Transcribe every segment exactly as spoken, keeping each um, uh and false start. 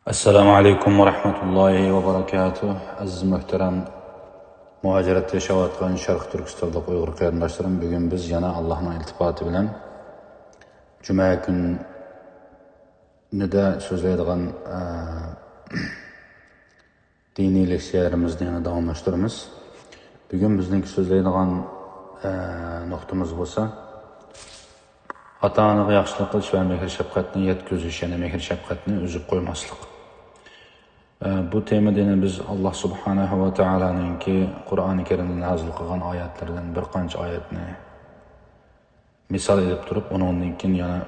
ئەسسالامۇ ئەلەيكۇم ۋە رەھمەتۇللاھى ۋە بەرەكاتۇھ. ئەزىز مۆھتەرەم مۇھاجىرەتتە ياشاۋاتقان شەرقىي تۈركىستانلىق ئۇيغۇر قېرىنداشلىرىم، بۈگۈن بىز يەنە ئاللاھنىڭ ئىلتىپاتى بىلەن جۈمە كۈنىدە سۆزلەيدىغان، ئە، دىنىي لېكسىيەلىرىمىزنى يەنە داۋاملاشتۇرىمىز. بۈگۈن بىزنىڭكى سۆزلەيدىغان، ئە، نۇقتىمىز بولسا، ئاتا-ئانىغا ياخشىلىق قىلىش ۋە مېھىر-شەپقەتنى يەتكۈزۈش، يەنى مېھىر-شەپقەتنى ئۈزۈپ قويماسلىق. ئە، بۇ تېمىدا يەنە بىز ئاللاھ سۇبھانەھۇ ۋە تائالانىڭكى قۇرئانى كەرىمدە نازىل قىلغان ئايەتلىرىدىن بىر قانچە ئايەتنى مىسال ئېلىپ تۇرۇپ، ئۇنىڭدىن كېيىن يەنە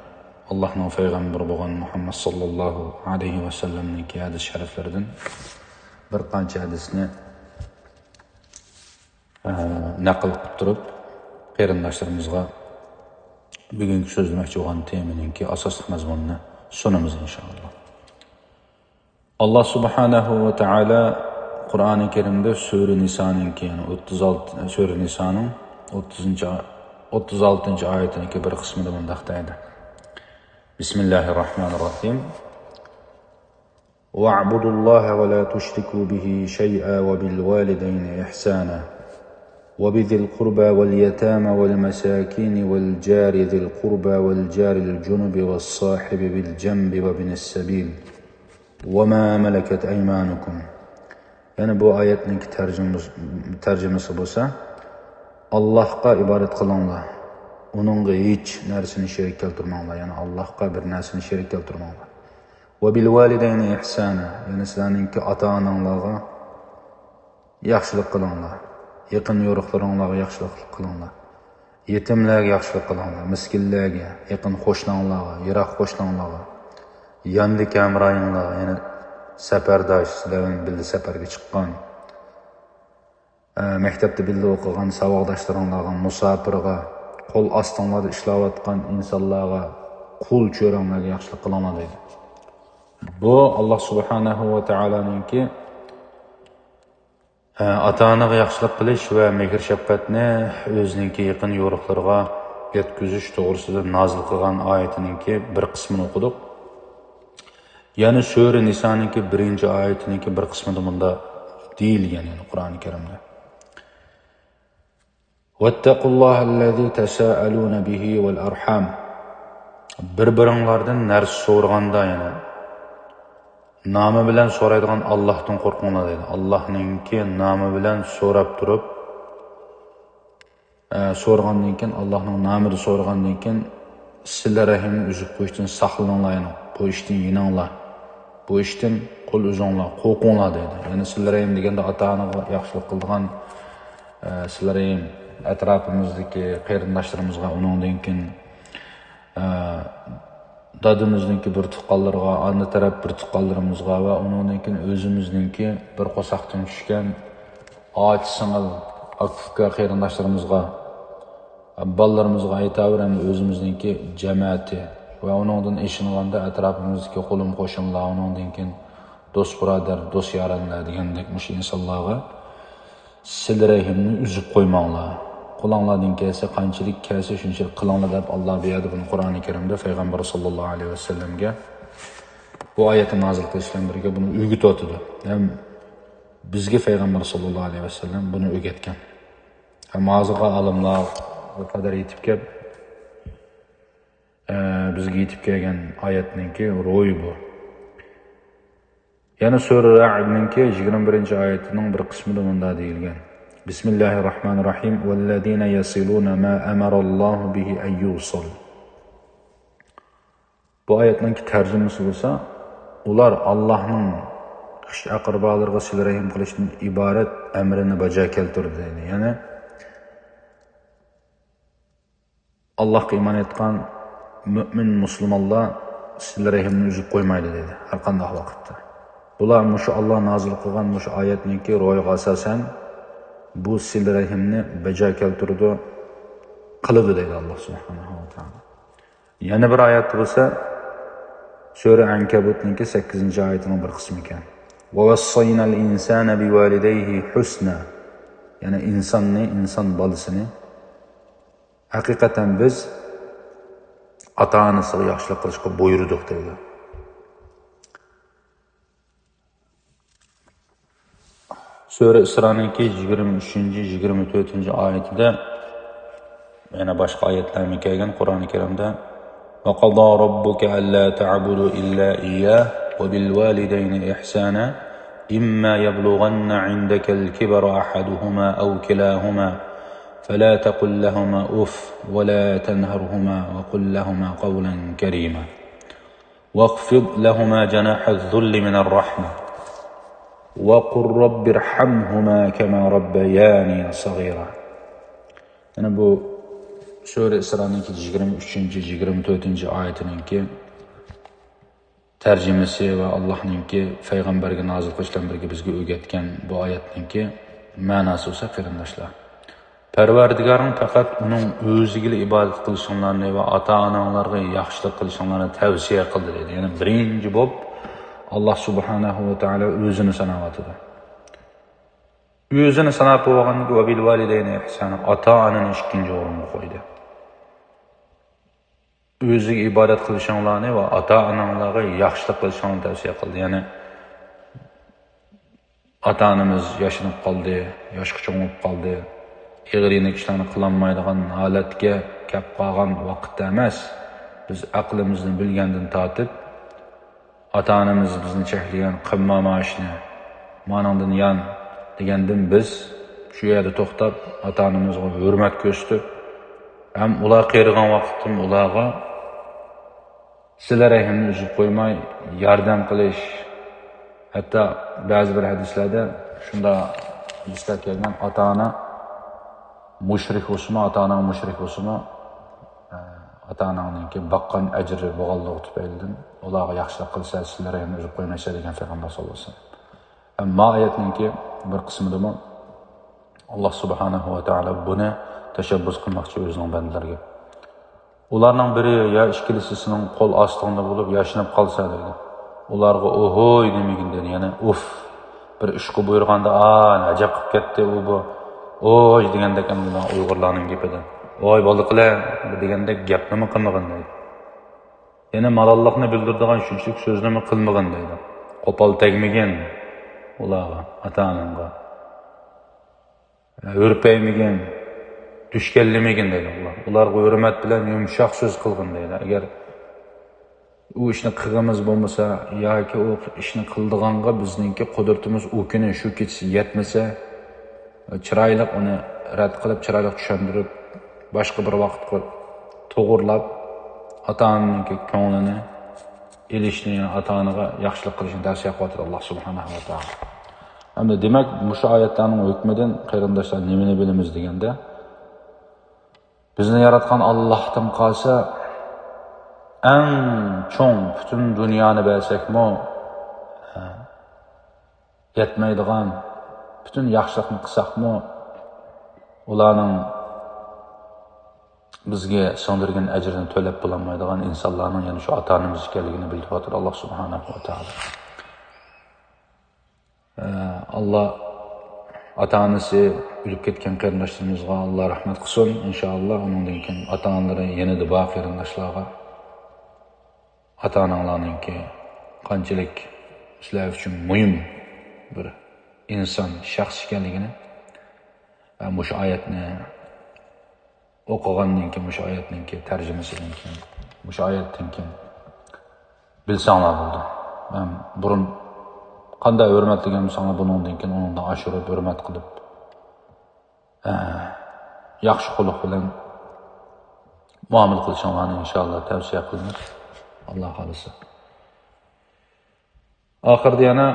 ئاللاھنىڭ پەيغەمبىرى بولغان مۇھەممەد ساللاللاھۇ ئەلەيھى ۋەسەللەمنىڭكى ھەدىس شەرىفلىرىدىن بىر قانچە ھەدىسنى، ئە، نەقىل قىلىپ تۇرۇپ، قېرىنداشلىرىمىزغا بۈگۈنكى سۆزلىمەكچى بولغان تېمىنىڭكى ئاساسلىق مەزمۇنىنى سۇنىمىز، ئىنشائاللاھ. ئاللاھ سۇبھانەھۇ ۋە تائالا قۇرئانى كەرىمدە سۈرە نىسانىڭكى، يەنى ئوتتۇز ئالتە، سۈرە نىسانىڭ ئوتتۇزىنچى، ئوتتۇز ئالتىنچى ئايىتىنىڭكى بىر قىسمىدا مۇنداق دەيدۇ: بىسمىللاھىر راھمانىر راھىم. واعبدوا الله ولا تشركوا به شيئا وبالوالدين إحسانا وبذي القربى واليتامى والمساكين والجار ذي القربى والجار الجنب والصاحب بالجنب وابن السبيل وما ملكت أيمانكم. يەنى بۇ ئايەتنىڭكى تەرجىمىسى، تەرجىمىسى بولسا، ئاللاھقا ئىبادەت قىلىڭلار، ئۇنىڭغا ھېچ نەرسىنى شېرىك كەلتۈرمەڭلار، يەنى ئاللاھقا بىر نەرسىنى شېرىك كەلتۈرمەڭلار. وبالوالدين إحسانا، يەنى سىلەرنىڭكى ئاتا-ئاناڭلارغا ياخشىلىق قىلىڭلار، يېقىن يورۇقلىرىڭلارغا ياخشىلىق قىلىڭلار، يېتىملەرگە ياخشىلىق قىلىڭلار، مىسكىنلەرگە، يېقىن قوشناڭلارغا، يىراق قوشناڭلارغا، ياندىكى ھەمراھىڭلارغا، يەنى سەپەرداش، سىلەر بىلەن بىللە سەپەرگە چىققان، ئە، مەكتەپتە بىللە ئوقۇغان ساۋاقداشلىرىڭلارغا، مۇساپىرغا، قول ئاستىڭلاردا ئىشلەۋاتقان ئىنسانلارغا، قۇل چۆرەڭلەرگە ياخشىلىق قىلىڭلار دەيدۇ. بۇ ئاللاھ سۇبھانەھۇ ۋە تائالانىڭكى، ئە، ئاتا-ئانىغا ياخشىلىق قىلىش ۋە مېھىر-شەپقەتنى ئۆزىنىڭكى يېقىن يورۇقلىرىغا يەتكۈزۈش توغرىسىدا نازىل قىلغان ئايىتىنىڭكى بىر قىسمىنى ئوقۇدۇق. يەنە سۈرە نىسانىڭكى بىرىنچى ئايىتىنىڭكى بىر قىسمىدا مۇنداق دېيىلگەن، يەنى قۇرئانى كەرىمدە: واتقوا الله الذي تساءلون به والأرحام. بىر-بىرىڭلاردىن نەرسە سورىغاندا، يەنى نامى بىلەن سورايدىغان ئاللاھتىن قورقۇڭلار دەيدۇ. ئاللاھنىڭكى نامى بىلەن سوراپ تۇرۇپ، ئە، سورىغاندىن كېيىن، ئاللاھنىڭ نامىدا سورىغاندىن كېيىن، سىلە رەھىمنى ئۈزۈپ قويۇشتىن ساقلىنىڭلار، يەنى بۇ ئىشتىن يېنىڭلار. بۇ ئىشتىن قول ئۈزۈڭلار، قورقۇڭلار دەيدۇ. يەنى سىلە رەھىم دېگەندە ئاتا-ئانىغا ياخشىلىق قىلىدىغان، ئە، سىلە رەھىم ئەتراپىمىزدىكى قېرىنداشلىرىمىزغا، ئۇنىڭدىن كېيىن، ئە، دادىمىزنىڭكى بىر تۇغقانلىرىغا، ئانا تەرەپ بىر تۇغقانلىرىمىزغا ۋە ئۇنىڭدىن كېيىن ئۆزىمىزنىڭكى بىر قورساقتىن چۈشكەن ئاچا سىڭىل، ئاكا ئۇكا قېرىنداشلىرىمىزغا، بالىلىرىمىزغا ئېيتاۋېرەيلى، ئۆزىمىزنىڭكى جەمەتى ۋە ئۇنىڭدىن ئېشىنغاندا ئەتراپىمىزدىكى قولۇم قوشنىلار، ئۇنىڭدىن كېيىن دوست بۇرادەر، دوست يارەنلەر دېگەندەك مۇشۇ ئىنسانلارغا سىلە رەھىمنى ئۈزۈپ قويماڭلار. قولۇڭلاردىن كەلسە، قانچىلىك كەلسە شۇنچىلىك قىلىڭلار دەپ ئاللاھ بۇ يەردە بۇنى قۇرئانى كەرىمدە پەيغەمبەر ساللاللاھۇ ئەلەيھى ۋەسەللەمگە بۇ ئايەتنى نازىل قىلىش بىلەن بىرگە بۇنى ئۆگىتىۋاتىدۇ. ھەم بىزگە پەيغەمبەر ساللاللاھۇ ئەلەيھى ۋەسەللەم بۇنى ئۆگەتكەن. ھەم ھازىرغا ئالىملار بۇ قەدەر يېتىپ كەپ، ئە، بىزگە يېتىپ كەلگەن ئايەتنىڭكى روھى بۇ. يەنە سۈرە رەئدنىڭكى يىگىرمە بىرىنچى ئايىتىنىڭ بىر قىسمىدا مۇنداق دېيىلگەن: بىسمىللاھىر راھمانىر راھىم. والذين يصلون ما أمر الله به أن يوصل. بۇ ئايەتنىڭكى تەرجىمىسى بولسا، ئۇلار ئاللاھنىڭ خىش ئەقرىبالىرىغا سىلە رەھىم قىلىشتىن ئىبارەت ئەمرىنى باجا كەلتۈردى دەيدۇ. يەنى، ئاللاھقا ئىمان ئېيتقان مۆمىن مۇسۇلمانلار سىلە رەھىمنى ئۈزۈپ قويمايدۇ دەيدۇ، ھەر قانداق ۋاقىتتا. بۇلار مۇشۇ ئاللاھ نازىل قىلغان مۇشۇ ئايەتنىڭكى روھىغا ئاساسەن بۇ سىلە رەھىمنى باجا كەلتۈرىدۇ، قىلىدۇ دەيدۇ ئاللاھ سۇبھانەھۇ ۋە تائالا. يەنە بىر ئايەتتە بولسا، سۈرە ئەنكەبۇتنىڭكى سەككىزىنچى ئايىتىنىڭ بىر قىسمى ئىكەن. ووصينا الإنسان بوالديه حسنا. يەنى ئىنساننى، ئىنسان بالىسىنى ھەقىقەتەن بىز ئاتا-ئانىسىغا ياخشىلىق قىلىشقا بۇيرۇدۇق دەيدۇ. سۈرە ئىسرانىڭكى يىگىرمە ئۈچىنچى، يىگىرمە تۆتىنچى ئايىتىدە، يەنە باشقا ئايەتلەرمۇ كەلگەن قۇرئانى كەرىمدە، وقضى ربك ألا تعبدوا إلا إياه وبالوالدين إحسانا إما يبلغن عندك الكبر أحدهما أو كلاهما فلا تقل لهما أف ولا تنهرهما وقل لهما قولا كريما واخفض لهما جناح الذل من الرحمة وقل رب ارحمهما كما ربياني صغيرا. يەنى بۇ سۈرە ئىسرانىڭكى يىگىرمە ئۈچىنچى، يىگىرمە تۆتىنچى ئايىتىنىڭكى تەرجىمىسى ۋە ئاللاھنىڭكى پەيغەمبەرگە نازىل قىلىش بىلەن بىرگە بىزگە ئۆگەتكەن بۇ ئايەتنىڭكى مەناسى بولسا، قېرىنداشلار، پەرۋەردىگارىڭ پەقەت ئۇنىڭ ئۆزىگىلا ئىبادەت قىلىشىڭلارنى ۋە ئاتا-ئاناڭلارغا ياخشىلىق قىلىشىڭلارنى تەۋسىيە قىلدى، دەيدۇ. يەنى بىرىنچى بولۇپ ئاللاھ سۇبھانەھۇ ۋە تائالا ئۆزىنى ساناۋاتىدۇ. ئۆزىنى ساناپ بولغاندىن كېيىن، وبالوالدين إحسانا، ئاتا-ئانىنى ئىككىنچى ئورۇنغا قويدى. ئۆزىگە ئىبادەت قىلىشىڭلارنى ۋە ئاتا-ئاناڭلارغا ياخشىلىق قىلىشىڭلارنى تەۋسىيە قىلدى. يەنى ئاتا-ئانىمىز ياشىنىپ قالدى، ياشقا چوڭىيىپ قالدى، ئېغىر يېنىك ئىشلارنى قىلالمايدىغان ھالەتكە كەپ قالغان ۋاقىتتا ئەمەس، بىز ئەقلىمىزنى بىلگەندىن تارتىپ، ئاتا-ئانىمىز بىزنى چەكلىگەن، قىلما ما ئىشنى، مانىڭدىن يان دېگەندىن بىز شۇ يەردە توختاپ، ئاتا-ئانىمىزغا ھۆرمەت كۆرسىتىپ، ھەم ئۇلار قېرىغان ۋاقىتتىمۇ ئۇلارغا سىلە رەھىمنى ئۈزۈپ قويماي ياردەم قىلىش. ھەتتا بەزى بىر ھەدىسلەردە شۇنداق ھەدىسلەر كەلگەن، ئاتا-ئانا مۇشرىك بولسىمۇ، ئاتا-ئاناڭ مۇشرىك بولسىمۇ، ئاتا-ئاناڭنىڭكى باققان ئەجرى بولغانلىقى تۈپەيلىدىن ئۇلارغا ياخشىلىق قىلىسەن، سىلە رەھىمنى ئۈزۈپ قويمايسەن دېگەن پەيغەمبەر ساللاللاھۇ ئەلەيھى ۋەسەللەم. ئەمما ئايەتنىڭكى بىر قىسمىدىمۇ ئاللاھ سۇبھانەھۇ ۋە تائالا بۇنى تەشەببۇس قىلماقچى ئۆزىنىڭ بەندىلىرىگە. ئۇلارنىڭ بىرى يا ئىككىلىسى سېنىڭ قول ئاستىڭدا بولۇپ ياشىنىپ قالسا دەيدۇ. ئۇلارغا ئوھوي دېمىگىن دەيدۇ، يەنى ئۇف. بىر ئىشقا بۇيرۇغاندا، ئا، ئەجەب قىلىپ كەتتى ئۇ بۇ. ئوي دېگەندەك ئەمدى مانا ئۇيغۇرلارنىڭ گېپىدە. ئوي بالىقلار دېگەندەك گەپنىمۇ قىلمىغىن دەيدۇ. يەنى مالاللىقنى بىلدۈرىدىغان شۇنچىلىك سۆزنىمۇ قىلمىغىن دەيدۇ. قوپال تەگمىگىن ئۇلارغا، ئاتا-ئاناڭغا. ھۆرپەيمىگىن، دۈشكەنلىمىگىن دەيدۇ ئۇلار. ئۇلارغا ھۆرمەت بىلەن يۇمشاق سۆز قىلغىن دەيدۇ. ئەگەر ئۇ ئىشنى قىلغىنىمىز بولمىسا ياكى ئۇ ئىشنى قىلىدىغانغا بىزنىڭكى قۇدرىتىمىز ئۇ كۈنى شۇ كېچىسى يەتمىسە، چىرايلىق ئۇنى رەت قىلىپ، چىرايلىق چۈشەندۈرۈپ، باشقا بىر ۋاقىتقا توغرىلاپ، ئاتا-ئانىنىڭكى كۆڭلىنى ئېلىشنى، يەنى ئاتا-ئانىغا ياخشىلىق قىلىشنى تەۋسىيە قىلىۋاتىدۇ ئاللاھ سۇبھانەھۇ ۋە تائالا. ئەمدى دېمەك، مۇشۇ ئايەتلەرنىڭ ھۆكمىدىن قېرىنداشلار نېمىنى بىلىمىز دېگەندە، بىزنى ياراتقان ئاللاھتىن قالسا، ئەڭ چوڭ پۈتۈن دۇنيانى بەرسەكمۇ، يەتمەيدىغان، پۈتۈن ياخشىلىقنى قىلساقمۇ، ئۇلارنىڭ بىزگە سىڭدۈرگەن ئەجرىنى تۆلەپ بولالمايدىغان ئىنسانلارنىڭ يەنە شۇ ئاتا-ئانىمىز ئىكەنلىكىنى بىلدۈرۈۋاتىدۇ ئاللاھ سۇبھانەھۇ ۋە تائالا. ئە، ئاللاھ ئاتا-ئانىسى ئۆلۈپ كەتكەن قېرىنداشلىرىمىزغا ئاللاھ رەھمەت قىلسۇن، ئىنشائاللاھ. ئۇنىڭدىن كېيىن ئاتا-ئانىلىرى يېنىدا بار قېرىنداشلارغا ئاتا-ئاناڭلارنىڭكى قانچىلىك سىلەر ئۈچۈن مۇھىم بىر ئىنسان، شەخس ئىكەنلىكىنى ۋە مۇشۇ ئايەتنى ئوقۇغاندىن كېيىن، مۇشۇ ئايەتنىڭكى تەرجىمىسىدىن كېيىن، مۇشۇ ئايەتتىن كېيىن بىلسەڭلار بولدى. مەن بۇرۇن قانداق ھۆرمەتلىگەن بولساڭلار، بۇنىڭدىن كېيىن ئۇنىڭدىن ئاشۇرۇپ ھۆرمەت قىلىپ، ئە، ياخشى قۇلۇق بىلەن مۇئامىلە قىلىشىڭلارنى ئىنشائاللا تەۋسىيە قىلىمىز، ئاللا خالىسا. ئاخىرىدا يەنە،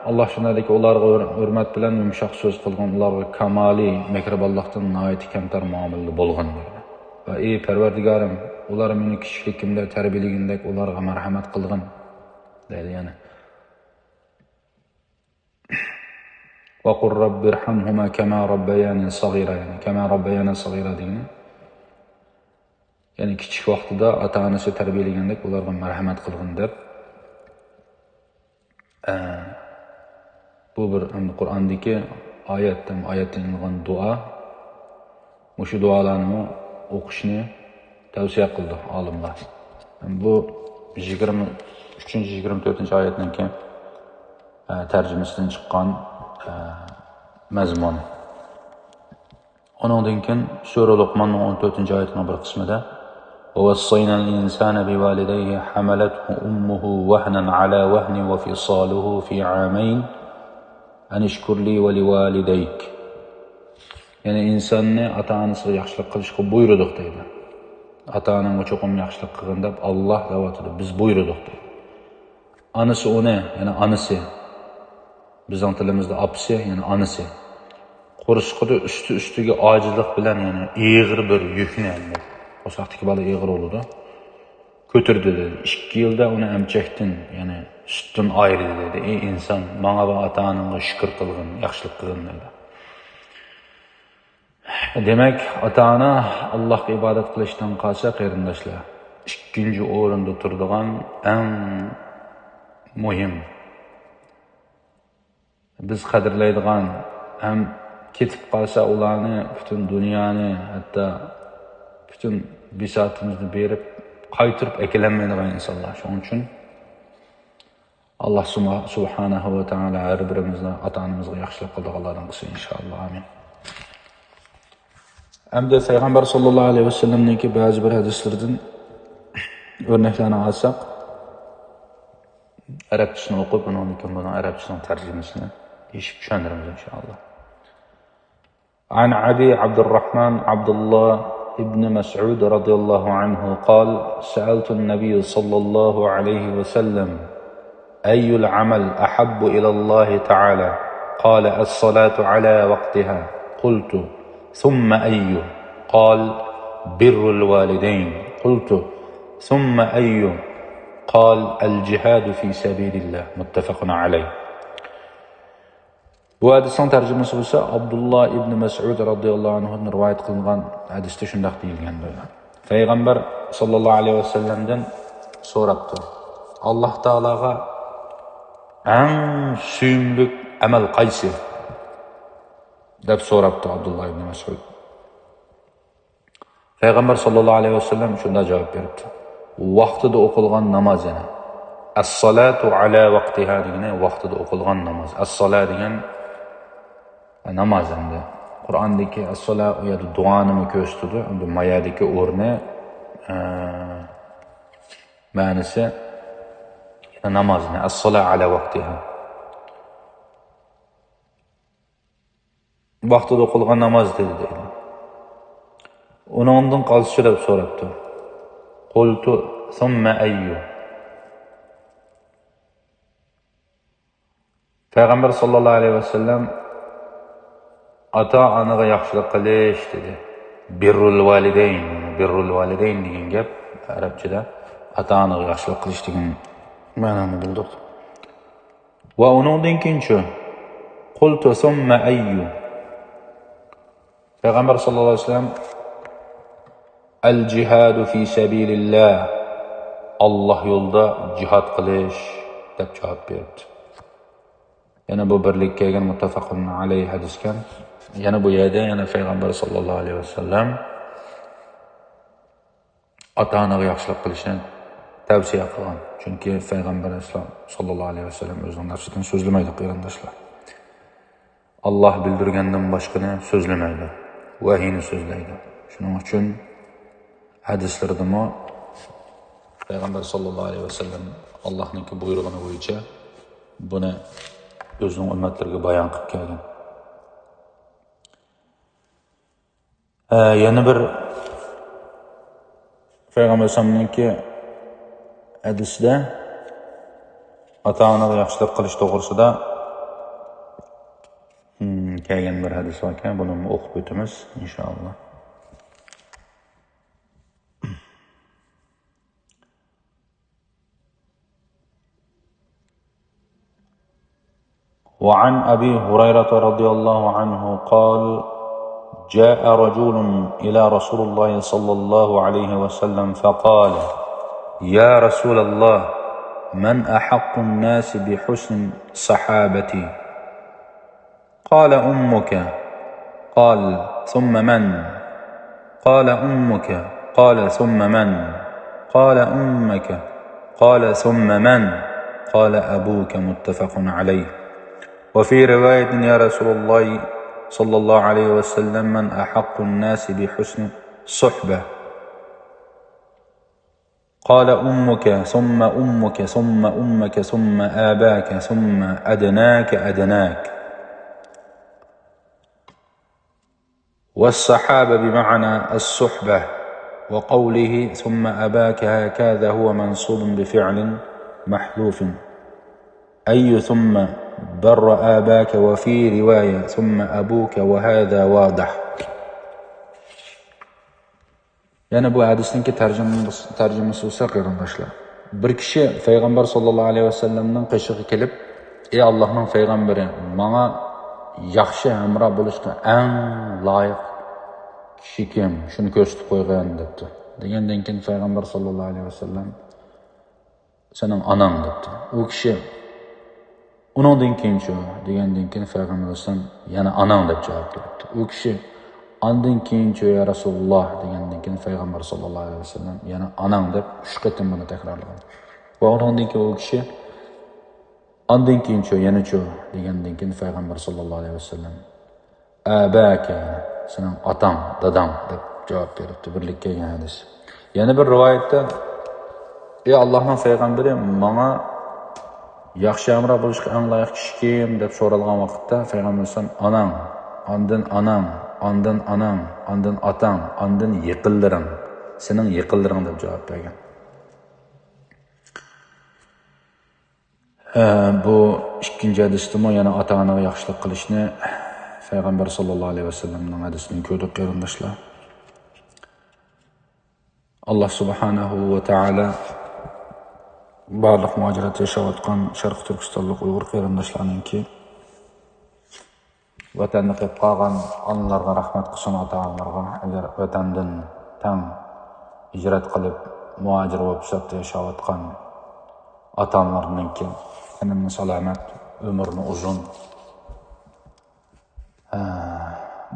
ئاللا شۇنداق دەيدىكى، ئۇلارغا ھۆر-، ھۆرمەت بىلەن يۇمشاق سۆز قىلغىن، ئۇلارغا كامالىي مېھرىبانلىقتىن ناھايىتى كەمتەر مۇئامىلىدە بولغىن، دەيدۇ. ۋە ئى پەرۋەردىگارىم، ئۇلار مېنى كىچىكلىكىمدە تەربىيەلىگەندەك ئۇلارغا مەرھەمەت قىلغىن، دەيدۇ يەنە. وقل رب ارحمهما كما ربياني صغيرا، يەنى كما ربيانا صغيرا دېگىنى، يەنى كىچىك ۋاقتىدا ئاتا-ئانىسى تەربىيەلىگەندەك ئۇلارغا مەرھەمەت قىلغىن دەپ، ئە، بۇ بىر ئەمدى قۇرئاندىكى ئايەت، ھەم ئايەتتىن ئېلىنغان دۇئا. مۇشۇ دۇئالارنىمۇ ئوقۇشنى تەۋسىيە قىلىدۇ ئالىملار. بۇ يىگىرمە ئۈچىنچى، يىگىرمە تۆتىنچى ئايەتنىڭكى، ئە، تەرجىمىسىدىن چىققان، ئە، مەزمۇنى. ئۇنىڭدىن كېيىن سۈرە لۇقماننىڭ ئون تۆتىنچى ئايىتىنىڭ بىر قىسمىدا، ووصينا الإنسان بوالديه حملته أمه وهنا على وهن وفصاله في عامين أن اشكر لي ولوالديك. يەنى ئىنساننى ئاتا-ئانىسىغا ياخشىلىق قىلىشقا بۇيرۇدۇق دەيدۇ. ئاتا-ئاناڭغا چوقۇم ياخشىلىق قىلغىن دەپ ئاللاھ دەۋاتىدۇ. بىز بۇيرۇدۇق دەيدۇ. ئانىسى ئۇنى، يەنى ئانىسى، بىزنىڭ تىلىمىزدا ئاپىسى، يەنى ئانىسى، قورسىقىدا ئۈستى-ئۈستىگە ئاجىزلىق بىلەن، يەنى ئېغىر بىر يۈكنى، ئەمدى قورساقتىكى بالا ئېغىر بولىدۇ، كۆتۈردى دېدى. ئىككى يىلدا ئۇنى ئەمچەكتىن، يەنى سۈتتىن ئايرىدى دېدى. ئى ئىنسان، ماڭا ۋە ئاتا-ئاناڭغا شۈكۈر قىلغىن، ياخشىلىق قىلغىن دېدى. دېمەك، ئاتا-ئانا ئاللاھقا ئىبادەت قىلىشتىن قالسا، قېرىنداشلار، ئىككىنچى ئورۇندا تۇرىدىغان ئەڭ مۇھىم، بىز قەدىرلەيدىغان ھەم كېتىپ قالسا، ئۇلارنى پۈتۈن دۇنيانى، ھەتتا پۈتۈن بىساتىمىزنى بېرىپ قايتۇرۇپ ئەكېلەلمەيدىغان ئىنسانلار. شۇنىڭ ئۈچۈن ئاللاھ سۇبھانەھۇ ۋە تائالا ھەر بىرىمىزنى ئاتا-ئانىمىزغا ياخشىلىق قىلىدىغانلاردىن قىلسۇن، ئىنشائاللاھ. ئامىن. ئەمدى پەيغەمبەر ساللاللاھۇ ئەلەيھى ۋەسەللەمنىڭكى بەزى بىر ھەدىسلىرىدىن ئۆرنەكلەرنى ئالساق، ئەرەبچىسىنى ئوقۇپ، ئۇنىڭدىن كېيىن بۇنىڭ ئەرەبچىسىنىڭ تەرجىمىسىنى دېيىشىپ چۈشەندۈرىمىز، ئىنشائاللاھ. عن أبي عبد الرحمن عبد الله بن مسعود رضي الله عنه قال: سألت النبي صلى الله عليه وسلم: أي العمل أحب إلى الله تعالى؟ قال: الصلاة على وقتها. قلت: ثم أي؟ قال: بر الوالدين. قلت: ثم أي؟ قال: الجهاد في سبيل الله. متفق عليه. بۇ ھەدىسنىڭ تەرجىمىسى بولسا، ئابدۇللا ئىبنى مەسئۇد رازىياللاھۇ ئەنھۇدىن رىۋايەت قىلىنغان ھەدىستە شۇنداق دېيىلگەن بۇيرۇ. پەيغەمبەر ساللاللاھۇ ئەلەيھى ۋەسەللەمدىن سوراپتۇ، ئاللاھ تائالاغا ئەڭ سۆيۈملۈك ئەمەل قايسى؟ دەپ سوراپتۇ ئابدۇللا ئىبنى مەسئۇد. پەيغەمبەر ساللاللاھۇ ئەلەيھى ۋەسەللەم شۇنداق جاۋاب بېرىپتۇ، ۋاقتىدا ئوقۇلغان ناماز، يەنى، الصلاة على وقتها دېگىنى ۋاقتىدا ئوقۇلغان ناماز. ئەسسالا دېگەن ناماز ئەمدى. قۇرئاندىكى ئەسسالا ئۇ يەردە دۇئانىمۇ كۆرسىتىدۇ. ئەمدى ما يەردىكى ئورنى، ئە، مەنىسى يەنە ناماز، يەنى الصلاة على وقتها. ۋاقتىدا ئوقۇلغان ناماز دېدى دەيدۇ. ئۇنىڭدىن قالسىچۇ دەپ سوراپتۇ. قلت ثم أي؟ پەيغەمبەر ساللاللاھۇ ئەلەيھى ۋەسەللەم ئاتا-ئانىغا ياخشىلىق قىلىش دېدى. بر الوالدين، بر الوالدين دېگەن گەپ ئەرەبچىدە ئاتا-ئانىغا ياخشىلىق قىلىش دېگەن مەنانى بىلدۇق. ۋە ئۇنىڭدىن كېيىنچۇ؟ قلت ثم أي؟ پەيغەمبەر ساللاللاھۇ ئەلەيھى ۋەسەللەم، الجهاد في سبيل الله، ئاللاھ يولىدا جىھاد قىلىش، دەپ جاۋاب بېرىپتۇ. يەنە بۇ بىرلىككە كەلگەن مۇتتەپەقۇن ئەلەيھى ھەدىسكەن. يەنە بۇ يەردە يەنە پەيغەمبەر ساللاللاھۇ ئەلەيھى ۋەسەللەم ئاتا-ئانىغا ياخشىلىق قىلىشنى تەۋسىيە قىلغان. چۈنكى پەيغەمبەر ئەسلا-، ساللاللاھۇ ئەلەيھى ۋەسەللەم ئۆزىنىڭ نەپسىدىن سۆزلىمەيدۇ، قېرىنداشلار. ئاللاھ بىلدۈرگەندىن باشقىنى سۆزلىمەيدۇ، ۋەھىينى سۆزلەيدۇ. شۇنىڭ ئۈچۈن ھەدىسلىرىدىمۇ پەيغەمبەر ساللاللاھۇ ئەلەيھى ۋەسەللەم ئاللاھنىڭكى بۇيرۇغىنى بويىچە بۇنى ئۆزىنىڭ ئۈممەتلىرىگە بايان قىلىپ كەلگەن. ئە، يەنە بىر پەيغەمبەر ئەلەيھىسسالامنىڭكى ھەدىسىدە ئاتا-ئانىغا ياخشىلىق قىلىش توغرىسىدا، ھىم، كەلگەن بىر ھەدىس باركەن، بۇنىمۇ ئوقۇپ ئۆتىمىز، ئىنشائاللا. وعن أبي هريرة رضي الله عنه قال: جاء رجل إلى رسول الله صلى الله عليه وسلم فقال: يا رسول الله، من أحق الناس بحسن صحابتي؟ قال: أمك. قال: ثم من؟ قال: أمك. قال: ثم من؟ قال: أمك. قال: ثم من؟ قال: أبوك. متفق عليه. وفي رواية: يا رسول الله، صلى الله عليه وسلم: من أحق الناس بحسن الصحبة؟ قال: أمك، ثم أمك، ثم أمك، ثم آباك، ثم أدناك أدناك. والصحابة بمعنى الصحبة، وقوله: ثم أباك، هكذا هو منصوب بفعل محذوف، أي ثم بر آباك، وفي رواية: ثم أبوك، وهذا واضح. يەنە بۇ ھەدىسنىڭكى تەرجىمىسى، تەرجىمىسى بولسا، قېرىنداشلار، بىر كىشى پەيغەمبەر ساللاللاھۇ ئەلەيھى ۋەسەللەمنىڭ قېشىغا كېلىپ: «ئەي ئاللاھنىڭ پەيغەمبىرى، ماڭا ياخشى ھەمراھ بولۇشقا ئەڭ لايىق كىشى كىم؟ شۇنى كۆرسىتىپ قويغىن» دەپتۇ. دېگەندىن كېيىن پەيغەمبەر ساللاللاھۇ ئەلەيھى ۋەسەللەم: «سېنىڭ ئاناڭ» دەپتۇ. ئۇ كىشى: «ئۇنىڭدىن كېيىنچۇ؟» دېگەندىن كېيىن پەيغەمبەر ئەلەيھىسسالام يەنە «ئاناڭ» دەپ جاۋاب بېرىپتۇ. ئۇ كىشى: «ئاندىن كېيىنچۇ يا رەسۇلۇللاھ؟» دېگەندىن كېيىن پەيغەمبەر ساللاللاھۇ ئەلەيھى ۋەسەللەم يەنە «ئاناڭ» دەپ ئۈچ قېتىم بۇنى تەكرارلىغان. ۋە ئۇنىڭدىن كېيىن ئۇ كىشى: «ئاندىن كېيىنچۇ، يەنىچۇ؟» دېگەندىن كېيىن پەيغەمبەر ساللاللاھۇ ئەلەيھى ۋەسەللەم: «ئەباكە، سېنىڭ ئاتاڭ، داداڭ» دەپ جاۋاب بېرىپتۇ. بىرلىككە كەلگەن ھەدىس. يەنە بىر رىۋايەتتە: «ئەي ئاللاھنىڭ پەيغەمبىرى، ماڭا ياخشى ھەمراھ بولۇشقا ئەڭ لايىق كىشى كىم؟» دەپ سورالغان ۋاقىتتا پەيغەمبەر ئەلەيھىسسالام: «ئاناڭ، ئاندىن ئاناڭ، ئاندىن ئاناڭ، ئاندىن ئاتاڭ، ئاندىن يېقىنلىرىڭ، سېنىڭ يېقىنلىرىڭ» دەپ جاۋاب بەرگەن. ھە، بۇ ئىككىنچى ھەدىستىمۇ يەنە ئاتا-ئانىغا ياخشىلىق قىلىشنى پەيغەمبەر ساللاللاھۇ ئەلەيھى ۋەسەللەمنىڭ ھەدىسىدىن كۆردۇق، قېرىنداشلار. ئاللاھ سۇبھانەھۇ ۋە تائالا بارلىق مۇھاجىرەتتە ياشاۋاتقان شەرقىي تۈركىستانلىق ئۇيغۇر قېرىنداشلارنىڭكى ۋەتەندە قېلىپ قالغان ئانىلارغا رەھمەت قىلسۇن، ئاتا-ئانىلارغا. ئەگەر ۋەتەندىن تەڭ ھىجرەت قىلىپ، مۇھاجىر بولۇپ سىرتتا ياشاۋاتقان ئاتا-ئانىلارنىڭكى تېنىنى سالامەت، ئۆمرىنى ئۇزۇن، ئە،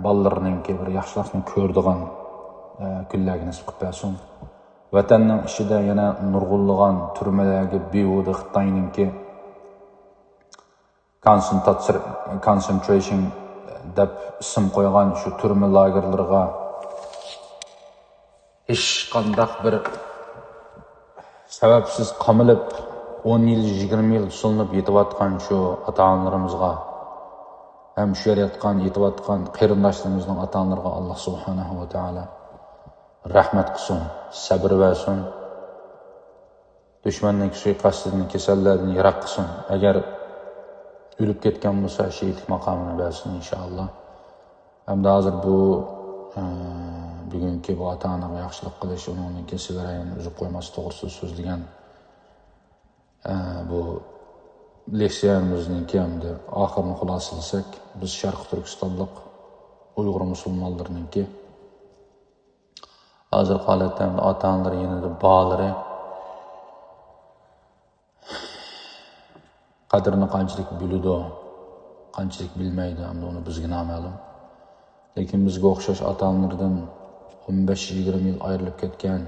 بالىلىرىنىڭكى بىر ياخشىلىقنى كۆرىدىغان، ئە، كۈنلەرگە نېسىپ قىلىپ بەرسۇن. ۋەتەننىڭ ئىچىدە يەنە نۇرغۇنلىغان تۈرمىلەرگە بىھۇدە خىتاينىڭكى كونسېنتراتسىر-، كونسېنترېيشن دەپ ئىسىم قويغان شۇ تۈرمە لاگېرلىرىغا ھېچقانداق بىر سەۋەبسىز قامىلىپ، ئون يىل، يىگىرمە يىل سولىنىپ يېتىۋاتقان شۇ ئاتا-ئانىلىرىمىزغا ھەم شۇ يەردە ياتقان، يېتىۋاتقان قېرىنداشلىرىمىزنىڭ ئاتا-ئانىلىرىغا ئاللاھ سۇبھانەھۇ ۋە تائالا رەھمەت قىلسۇن، سەبرى بەرسۇن. دۈشمەننىڭ سۇيىقەستىدىن، كېسەللەردىن يىراق قىلسۇن. ئەگەر ئۆلۈپ كەتكەن بولسا، شېھىتلىك ماقامىنى بەرسۇن، ئىنشائاللاھ. ھەمدە ھازىر بۇ، ئە، بۈگۈنكى بۇ ئاتا-ئانىغا ياخشىلىق قىلىش، ئۇنىڭدىن كېيىن سىگىرەنى ئۈزۈپ قويماسلىق توغرىسىدا سۆزلىگەن، ئە، بۇ لېكسىيەمىزنىڭكى ھەمدە ئاخىرىنى خۇلاسىلىسەك، بىز شەرقىي تۈركىستانلىق ئۇيغۇر مۇسۇلمانلىرىنىڭكى ھازىرقى ھالەتتە ئاتا-ئانىلىرى يېنىدا بالىلىرى قەدرىنى قانچىلىك بىلىدۇ، قانچىلىك بىلمەيدۇ، ئەمدى ئۇنى بىزگە نامەلۇم. لېكىن بىزگە ئوخشاش ئاتا-ئانىلىرىدىن ئون بەش يىگىرمە يىل ئايرىلىپ كەتكەن،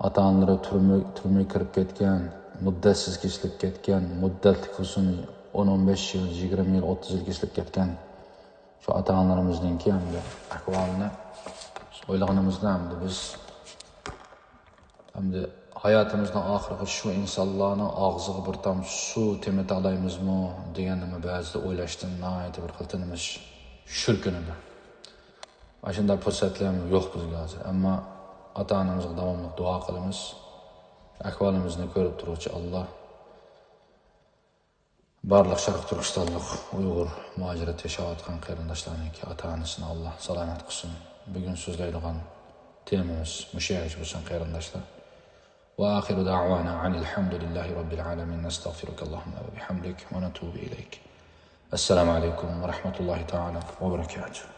ئاتا-ئانىلىرى تۈرمە، تۈرمىگە كىرىپ كەتكەن، مۇددەتسىز كېسىلىپ كەتكەن، مۇددەتلىك بولسۇن، ئون، ئون بەش يىل، يىگىرمە يىل، ئوتتۇز يىل كېسىلىپ كەتكەن شۇ ئاتا-ئانىلىرىمىزنىڭكى ئەمدى ئەھۋالىنى ئويلىغىنىمىزدا، ئەمدى بىز ئەمدى ھاياتىمىزنىڭ ئاخىرىغا شۇ ئىنسانلارنىڭ ئاغزىغا بىر تامچە سۇ تېمىتالايمىزمۇ دېگەننىمۇ بەزىدە ئويلاشتىن ناھايىتى بىر خىل تېنىمىز شۈركۈنىدۇ. ئاشۇنداق پۇرسەتلەرمۇ يوق بىزگە ھازىر. ئەمما ئاتا-ئانىمىزغا داۋاملىق دۇئا قىلىمىز. ئەھۋالىمىزنى كۆرۈپ تۇرغۇچى ئاللاھ بارلىق شەرقىي تۈركىستانلىق ئۇيغۇر مۇھاجىرەتتە ياشاۋاتقان قېرىنداشلارنىڭكى ئاتا-ئانىسىنى ئاللاھ سالامەت قىلسۇن. بۈگۈن سۆزلەيدىغان تېمىمىز مۇشۇ يەرگىچە بولسۇن، قېرىنداشلار. وآخر دعوانا أن الحمد لله رب العالمين. نستغفرك اللهم وبحمدك ونتوب إليك. السلام عليكم ورحمة الله تعالى وبركاته.